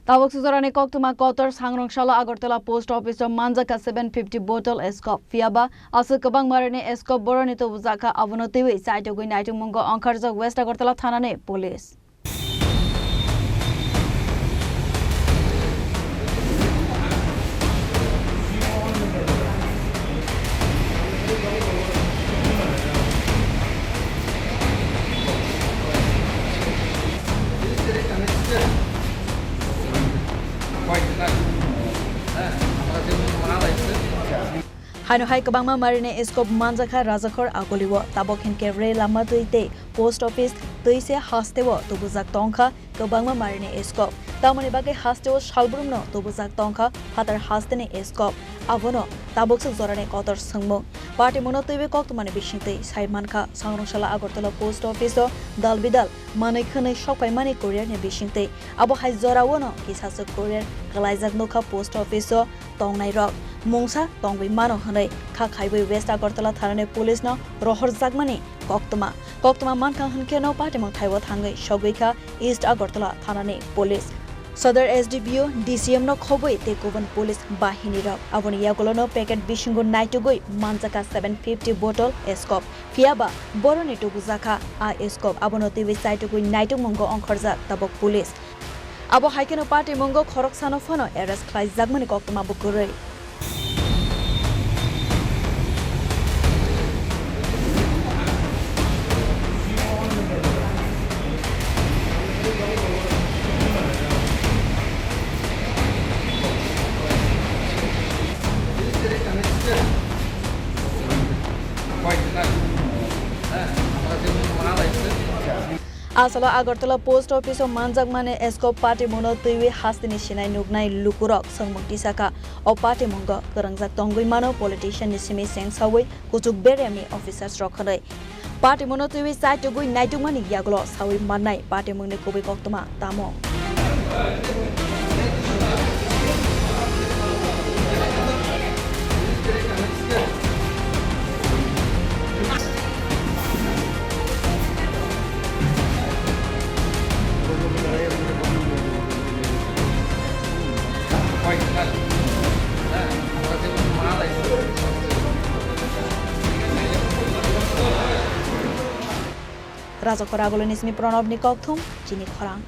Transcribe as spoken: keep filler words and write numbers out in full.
Tabuk sujorani koktwma kotor Sangrong Salo Agartala Post Office o manjakha seven fifty bottle eskop. Phiyaba aswk kwbangma rini eskop boroni tubujakha, abono twiwi chaitugwi naitukmungo ongkharjak West Agartala thanani police. Haino hai kwbangma marini eskop manjakha Rajakhor Agulio. Tabok hinkhe re lama twi tei post office twi se hasteo tubujak tongkha kwbangma marini eskop. Tamoni bagwi hasteo salbrumno tubujak tongkha phatar hasteni eskop. Abono tabukse jorani kotor swngmung. Party mungno twiwi koktwmani bisingtwi sai mankha, Sangrong Salo Agartala post office o dal bidal manwi khwnwi sokphaimani courier ni bisingtwi. Abo hai jorao no kisasa courier kwlaijak nukha post office o tongnai rok. Mungsa tongwi mano hwnwi kha khaiwi West Agartala thanani police no rohorjakmani koktwma. Koktwma mankha hwnkhe no patimung thaibo thangwi sogwi kha East Agartala thanani police. Sodor S D P O, D C M no khobwi tei kubun police bahini rok. Aboni yagulo no packet bisingo naitugwi manjakha seven fifty bottle eskop. Phiyaba boroni tubujakha a eskop, abono twiwi chaitugwi naitukmungo ongkhorjak tabuk police. Abo hai kheno party mungo khoroksano phano arrest khlaijakmani koktwma bo kwrwi. Asalo Agartala post office o manjakmani eskop patimungno twiwi hasteni sinai nuknai lukurok swngmung tisakha. O patimungo kwrwngjak tongwi mano politician ni simi chengsawi kuchuk beremni officers rok hwnwi. Patimungno twiwi chaitugwi naitukmani yagulo sawi mannai patimungni kubui koktwma tamo. Rajakhor Agulini simi Pranobni kokthum, chini khorang.